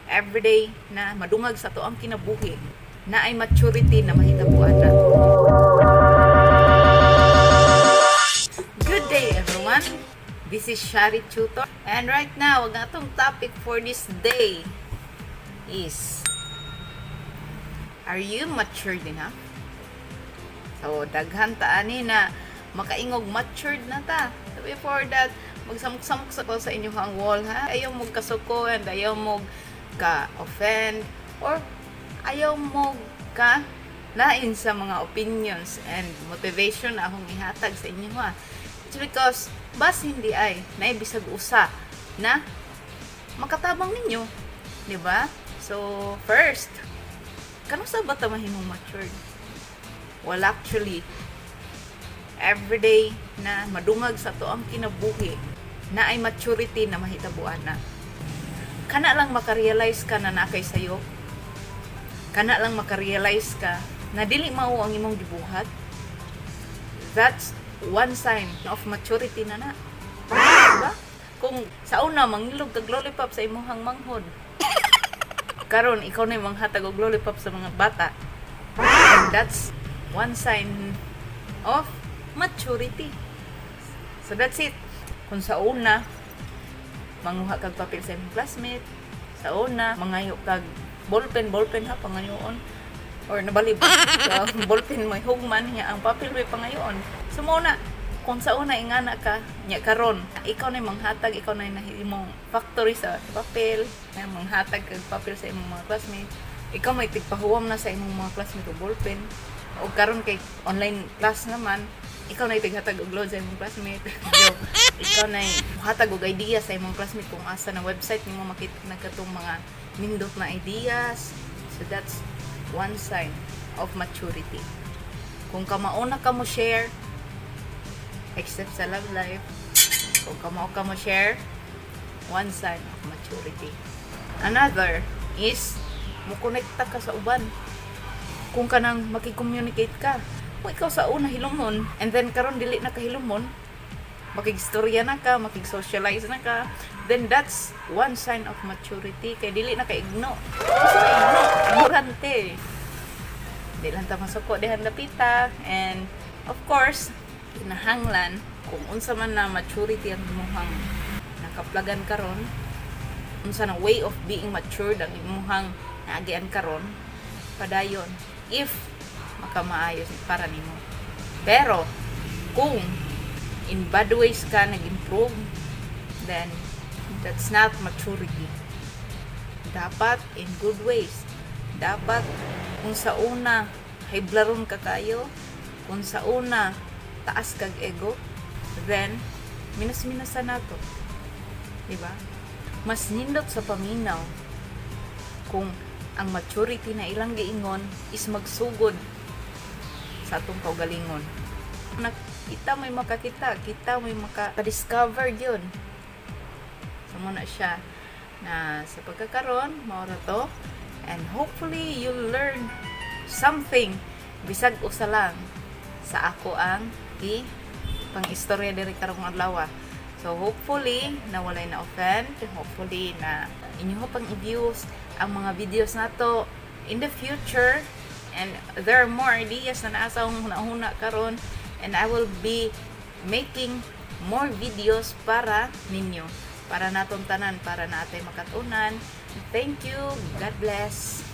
Everyday na madungag sa atoang kinabuhi, naay maturity na mahitabuan na. Good day, everyone! This is Shari Tutor, and right now, ang atong topic for this day is, are you matured enough? So, daghan ta ani na makaingog matured na ta. So, before that, magsamok-samok sa ko sa inyong wall, ha. Ayaw mo kasuko and ayaw mo ka-offend or ayaw mo ka lain sa mga opinions and motivation na akong ihatag sa inyo, ha. It's because basin diay naay bisag usa na makatabang ninyo, di ba? So, first, kanusa ba ta mahimong matured? Well, actually, everyday na madungag sa atoang kinabuhi, naay maturity na mahitabuan na. Kana lang makarealize ka na naa kay sayop. Kana lang makarealize ka na dili mao ang imong gibuhat. That's one sign of maturity na na. Diba? Kung sa una mangilog kag lollipop sa imong manghod, karon ikaw na yung manghatag og lollipop sa mga bata. And that's one sign of maturity. So that's it. Kung sa una, manguha kag papel sa imong classmate, sa una, mangayo kag ballpen, ballpen ha, pangayoon. Or nabalib. So, ballpen may hugman niya, ang papel may pangayoon. So mao na, kung sa una ingana ka, nya karon, ikaw na yung manghatag, ikaw na yung imong factory sa papel, na manghatag kag papel sa imong mga classmate. Ikaw may tigpahuwam na sa imong mga classmate og ballpen. O karon kay online class naman, ikaw na tighatag og load sa imong classmate. Joke. Ikaw na hatag og idea sa imong classmate kung asa na website nimo makita na katong mga nindot na ideas. So that's one sign of maturity. Kung kamauna ka mo share, except sa love life, kung kamao ka mo share, one sign of maturity. Another is, mo konekta ka sa uban. Kung kanang makicommunicate ka, kung ikaw sa una hilumon, and then karon dili na ka hilumon, makigstorya na ka, makig-socialize na ka, then that's one sign of maturity kay dili na ka igno. Kasi na igno, ignorante. Di lang ta masuko dihan dapita, and of course, kinahanglan kung unsa man na maturity ang imuhang nakaplagan karon, unsa na way of being matured ang imuhang naagian karon, padayon if makamaayo para nimo. Pero kung in bad ways ka nag-improve, then that's not maturity. Dapat in good ways. Dapat kung sa una hiblaron ka kayo, kung sa una taas kag ego, then minus-minusan nato. Di ba? Mas nindot sa paminaw kung ang maturity na ilang giingon is magsugod sa atong kaugalingon. Kita may makakita, kita may maka-discover yun. So mao na siya na sa pagkakaron, mao ra to. And hopefully you'll learn something bisag usa lang sa ako ang i pang-istorya diri karong adlaw. So hopefully na walay na offend, hopefully na inyo pang i-views ang mga videos nato in the future, and there are more ideas na naa sa akong hunahuna karon, and I will be making more videos para ninyo, para natong tanan, para natay makatunan. Thank you. God bless.